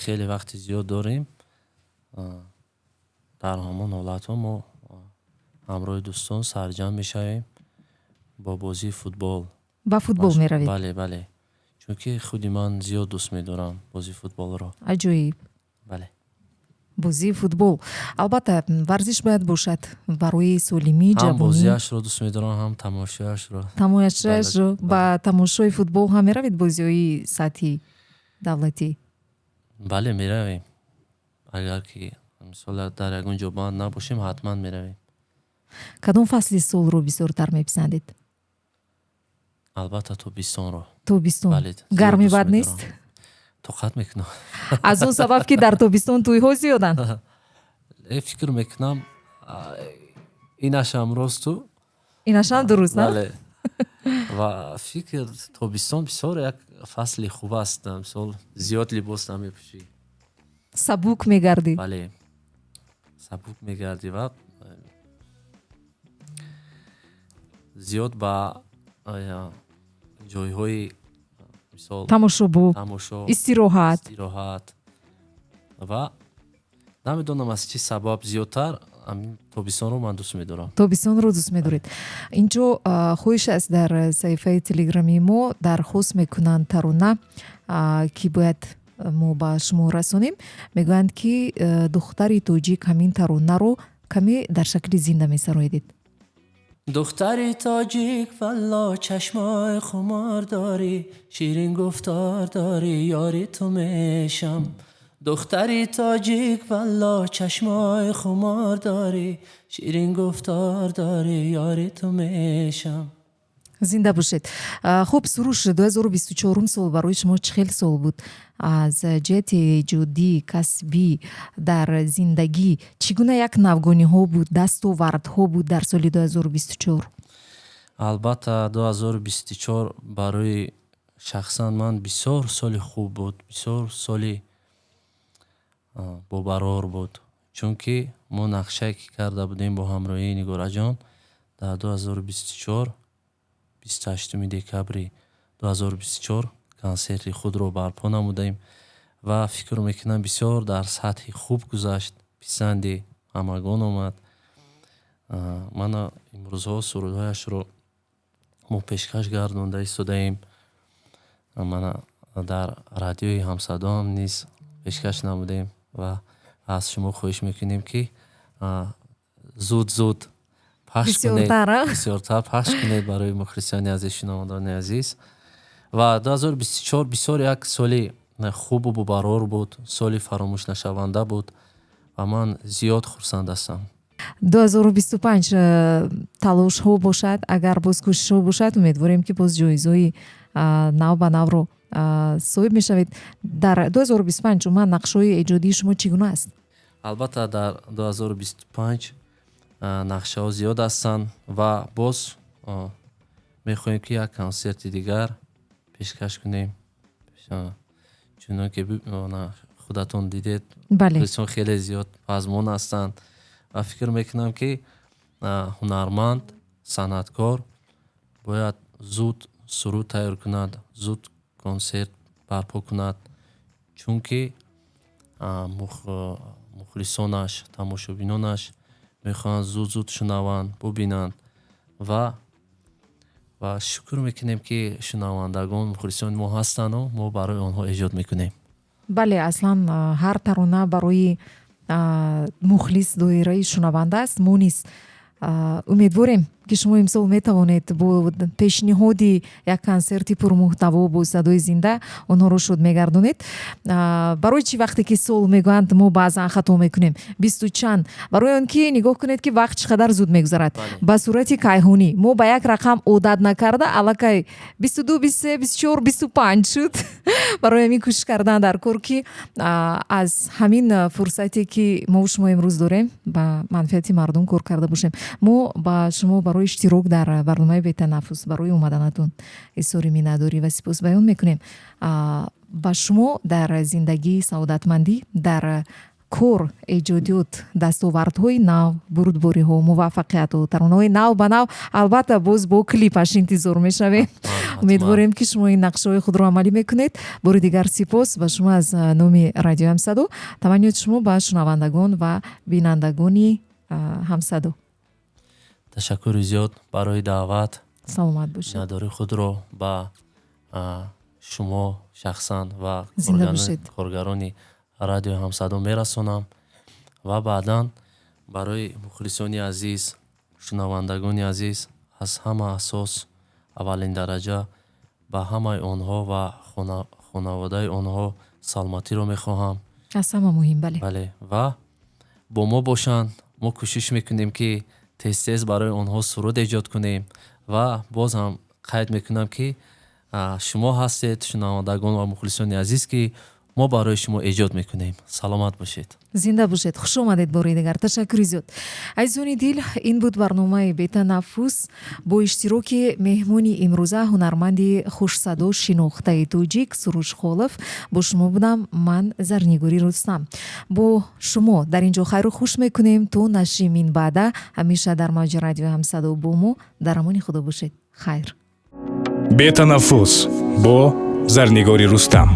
хеле вақти зиёд дорем, дар ҳамон ҳолатҳо мо ҳамроҳи дӯстон сарҷамъ мешавем, бо бозии футбол. Ба футбол меравед? Бале, чунки худи ман зиёд дӯст медорам бозии футболро. Аҷоиб! Бале. Бозии футбол, албатта, варзиш бояд бошад барои солимӣ, ҳам ҷавонӣ. Бозиашро дӯст медорам, ҳам тамошояшро. Тамошояшро. Бале. Ба тамошои футбол ҳам меравед, бозиҳои сатҳи давлатӣ? Бале, меравем. Агар ки, мисол, дар ягон ҷо банд набошем, ҳатман меравем. Кадом фасли солро бисёртар меписандед? Албатта, тобистонро. Тобистон? Бале, зиёд Гарми дӯст бад медорам. нест? Тоқат мекунам. Аз он сабаб, ки дар тобистон тӯйҳо зиёданд? Фикр мекунам, инашам росту. Инашам дуруст, на? Бале, ва фикр, тобистон бисёр як фасли хуб аст. Мисол, зиёд либос намепӯшӣ. Сабук мегардӣ. Бале, сабук мегардӣ ва зиёд ба ҷойҳои, мисол, тамошобоб, тамошо, истироҳат. Истироҳат. Ва намедонам, аз чӣ сабаб зиёдтар ҳамин тобистонро ман дӯст медорам. Тобистонро дӯст медоред. Инҷо хоҳиш аст, дар саҳифаи телеграмии мо дархост мекунанд тарона, ки бояд мо ба шумо расонем. Мегӯянд, ки духтари тоҷик, ҳамин таронаро каме дар шакли зинда месароидед. Духтари тоҷик, валло, чашмои хумор дорӣ, ширин гуфтор дорӣ, ёри ту мешам. Духтари тоҷик, валло, чашмои хумор дорӣ, ширин гуфтор дорӣ, ёри ту мешам. Зинда бошед. Хуб, Суруш, 2024 сол барои шумо чӣ хел сол буд аз ҷиҳати эҷодӣ, касбӣ, дар зиндагӣ? Чӣ гуна як навгониҳо буд, дастовардҳо буд дар соли 2024? Албатта, 2024 барои шахсан ман бисёр соли хуб буд, бисёр соли бобарор буд, чунки мо нақшае, ки карда будем бо ҳамроҳии Нигораҷон, дар 2024, 28 декабри 2024 консерти худро барпо намудем ва фикр мекунам, бисёр дар сатҳи хуб гузашт, писанди ҳамагон омад. Мана имрӯзҳо сурудҳояшро мо пешкаш гардонда истодаем. Мана дар радиои Ҳамсадоам низ пешкаш намудем ва аз шумо хоҳиш мекунем, ки зуд зуд пахш кунед. Бисёртар, а? Бисёртар пахш кунед барои мухлисони азиз, шунавандагони азиз. Ва 2024 бисёр як соли хубу бобарор буд, соли фаромӯшнашаванда буд ва ман зиёд хурсанд ҳастам. 2025 талошҳо бошад, агар боз кӯшишҳо бошад, умедворем, ки боз ҷоизҳои нав ба навро соҳиб мешавед. Дар 2025 умуман нақшҳои эҷодии шумо чӣ гуна аст? Албатта, дар 2025 нақшаҳо зиёд ҳастанд ва боз мехоҳем, ки як консерти дигар пешкаш кунем, чунон ки худатон дидед, мухлисон хеле зиёд пазмон ҳастанд ва фикр мекунам, ки ҳунарманд, санъаткор бояд зуд суруд тайёр кунад, зуд консерт барпо кунад, чунки мухлисонаш, тамошобинонаш мехоҳанд зуд зуд шунаванд, бубинанд. Ва шукр мекунем, ки шунавандагон, мухлисони мо ҳастанду мо барои онҳо эҷод мекунем. Бале, аслан ҳар тарона барои мухлис, доираи шунаванда аст. Мо низ умедворем, ки шумо имсол метавонед бо пешниҳоди як консерти пурмуҳтаво бо садои зинда онҳоро шод мегардонед. Барои чӣ вақте ки сол мегӯянд, мо баъзан хато мекунем, бисту чанд? Барои он ки нигоҳ кунед, ки вақт чӣ қадар зуд мегузарад, ба сурати кайҳонӣ. Мо ба як рақам одат накарда, аллакай 22, 23, 24, 25 шуд. Барои ҳамин кӯшиш кардан дар кор, ки аз ҳамин фурсате, ки мо шумо имрӯз дорем, ба манфиати мардум кор карда бошем. Мо ба шумо барои иштирок дар барномаи «Бетанаффус», барои омаданатон изҳори миннатдорӣ ва сипос баён мекунем. Ба шумо дар зиндагӣ саодатмандӣ, дар кор, эҷодиёт дастовардҳои нав, бурдбориҳо, муваффақияту таронаҳои нав ба нав, албатта, боз бо клипаш интизор мешавем. Умедворем, ки шумо ин нақшаҳои худро амалӣ мекунед. Бори дигар сипос ба шумо аз номи Радиои Ҳамсадо. Таманниёти шумо ба шунавандагон ва бинандагони Ҳамсадо? Ташаккури зиёд барои даъват. Саломат бошед. Миннатдории худро ба шумо шахсан ва коргарони Радиои Ҳамсадо мерасонам ва баъдан барои мухлисони азиз, шунавандагони азиз, аз ҳама асос, аввалин дараҷа ба ҳамаи онҳо ва хонаводаи онҳо саломатиро мехоҳам. Аз ҳама муҳим, бале. Бале, ва бо мо бошанд. Мо кӯшиш мекунем, ки тез тез барои онҳо суруд эҷод кунем ва боз ҳам қайд мекунам, ки шумо ҳастед, шунавандагон ва мухлисони азиз, ки мо барои шумо эҷод мекунем. Саломат бошед. Зинда бошед, хуш омадед бори дигар, ташаккури зиёд. Азизони дил, ин буд барномаи «Бетанаффус» бо иштироки меҳмони имрӯза, ҳунарманди хушсадо, шинохтаи тоҷик Суруш Холов. Бо шумо будам ман, Зарнигори Рустам. Бо шумо дар ин ҷо хайру хуш мекунем то нашри минбаъда. Ҳамеша дар мавҷи Радиои Ҳамсадо бо мо. Дар амони Худо бошед, хайр. «Бетанаффус» бо Зарнигори Рустам.